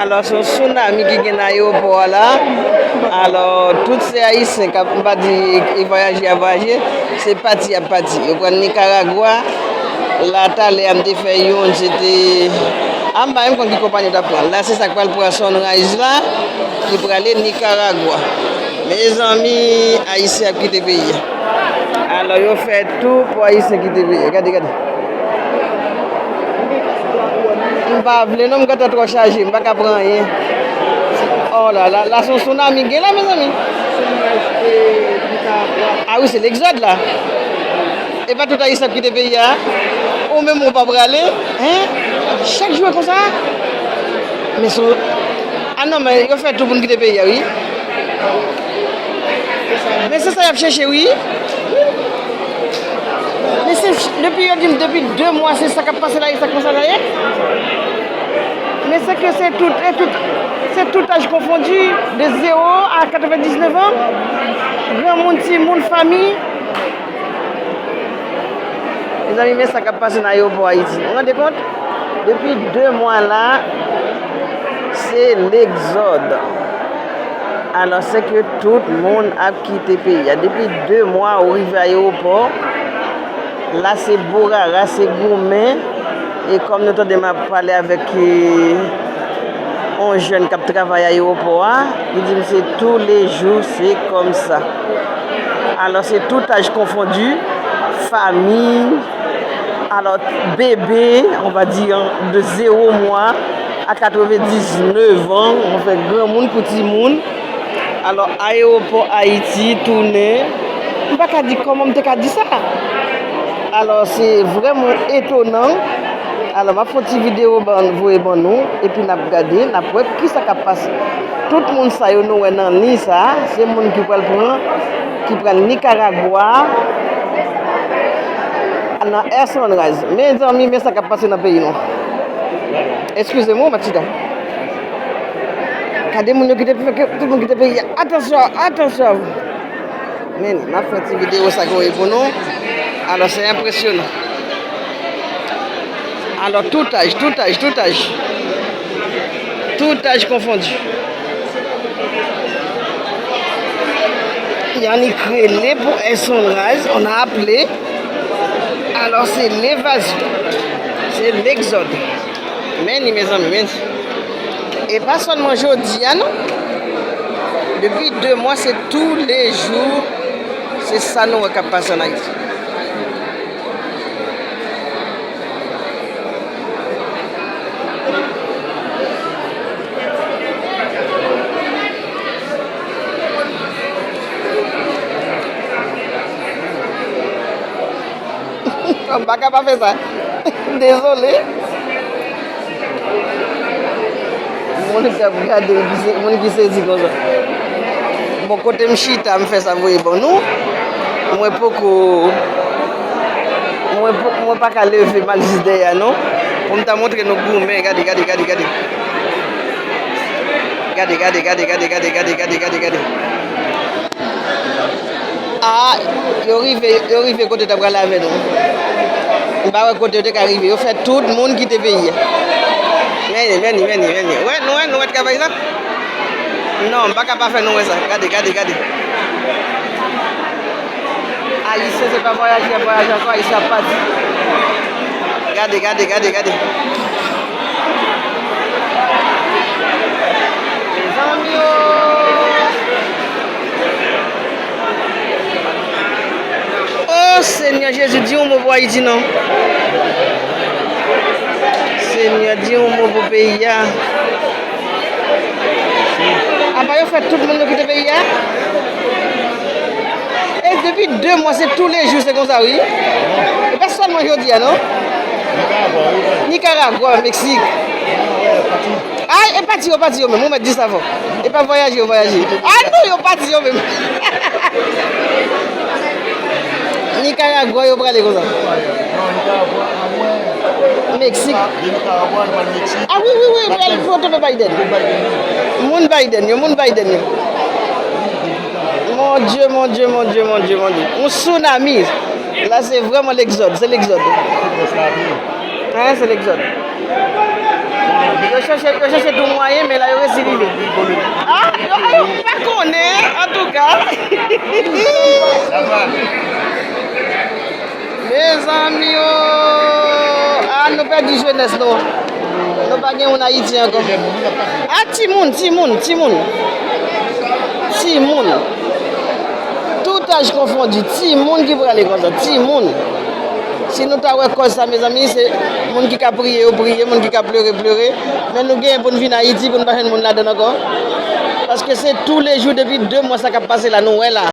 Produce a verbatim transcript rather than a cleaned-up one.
Alò, se yon tsunami ki gen nan ayewopò a la. Alò, tout se Ayisyen k ap, m pa di e vwayaje ap vwayaje, se pati y ap pati. Yo pral Nikaragwa, la talè a m te fè youn, se te, a m pa menm konn ki konpayi yo t ap pran. La, se sa k pral pran Sunrise la, ki prale Nikaragwa. Mezanmi, Ayisyen ap kite peyi a. Alò, yo fè tou pou Ayisyen kite peyi a. Gade, gade. M pa vle non, m gentan twò chaje, m pa ka pran anyen. Oh la la, la se yon tsunami gen la, mezanmi. Ah wi, se legzòd la. E pa tout Ayisyen ap kite peyi a. Ou menm ou pa prale, hein? Chak jou e konsa. Men se, ah non, men yo fè tou pou n kite peyi a, wi. Men se sa y ap chèche, wi. Men se, depi yo di m, depi de mwa, se sa k ap pase la, e sa konsa la ye. Men se ke se tout, e tout, se tout aj konfondi, de zewo a katrevendiznèf an. Granmoun, timoun, fanmi. Mezanmi, men sa k ap pase nan ayewopò Ayiti. Ou rande kont? Depi de mwa la, se legzòd. Alò, se ke tout moun ap kite peyi a. Depi de mwa, ou rive ayewopò, la se bourara, se goumen. E kòm nou tande m ap pale avèk, e, yon jèn k ap travay ayewopò a, li di m se toulejou, se kòmsa. Alò, se tout aj konfondi, fanmi, alò, bebe, on va dire, de zewo mwa a katrevendiznèf an, anfen, granmoun kou timoun. Alò, ayewopò Ayiti tounen, m pa ka di kòman m te ka di sa. Alò, se vrèman etonan. Alò, m ap fè yon ti videyo ban, voye ban nou, epi n ap gade, n ap wè kisa k ap pase. Tout moun sa yo nou wè nan liy sa a, se moun ki pral pran, ki pral Nikaragwa, nan Air Sunrise. Mezanmi, men sa k ap pase nan peyi nou. Eskize m, wi, Machita. Gade moun yo kite, tout moun kite peyi a. Atansyon, atansyon. Men, m ap fè ti videyo sa k voye pou nou. Alò, se enpresyonan. Alò, tout aj, tout aj, tout aj. Tout aj konfondi. Yannick rele pou Air Sunrise, on a appelé. Alò, se levazyon. Se legzòd. Men li, mezanmi, men li. E pa sèlman jodi a, non. Depi de mwa, se toulejou. Se sa nou wè k ap pase ann Ayiti. M pa ka pa fè sa. Dezole. Moun k ap gade, ki se, moun ki sezi konsa. Bon, kote m chita, m fè sa voye ban nou. Mwen poko, mwen po-, mwen pa ka leve m al jis dèyè a, non. Pou m ta montre nou goumen, gade, gade, gade, gade. Gade, gade, gade. Ah, yo rive, yo rive kote yo ta pral avè nou. M pa wè kote yo te ka rive. Yo fè tout moun kite peyi a. Men li, men li, men li, men li. Wè, nou wè, nou wè travay la? Non, m pa ka pa fè nou wè sa. Gade, gade, gade. Ayisyen se pa vwayaje y ap vwayaje ankò, Ayisyen ap pati. Gade, gade, gade, gade. Mezanmi o! O Senyè Jezi, di yon mo pou Ayiti non. Senyè, di yon mo pou peyi a. Apa yo fè tout moun yo kite peyi a? E depi de mwa, se toulejou, se konsa, wi. E pa sèlman jodi a, non? Nikaragwa, Meksik. Ay, e pati yo, pati yo menm, ou mèt di sa fò. E pa vwayaje yo vwayaje. A non, yo pati yo menm. Nikaragwa, yo prale konsa. Meksik. A wi, wi, wi, pral pou tonbe Biden. Moun Biden yo, moun Biden yo. Mon Dieu, mon Dieu, mon Dieu, mon Dieu, mon Dieu. Yon tsunami. La, se vrèman legzòd, se legzòd. Hein, se legzòd. Yo chèche, yo chèche tout mwayen, men la yo resi rive. Ah, yo, yo pa konnen, antouka. Mezanmi, oh! Ah, nou pèdi jenès nou. Nou pa gen moun Ayiti ankò. Ah, timoun, timoun, timoun. Timoun. Tout âge confondu, timoun ki prale konsa, timoun. Si nou ta wè kòz sa, mezanmi, se moun ki ka priye, yo priye, moun ki ka plere, plere. Men nou genyen pou n vin Ayiti, pou n pa jwenn moun ladan ankò. Paske se toulejou, depi de mwa sa k ap pase la, nou wè la.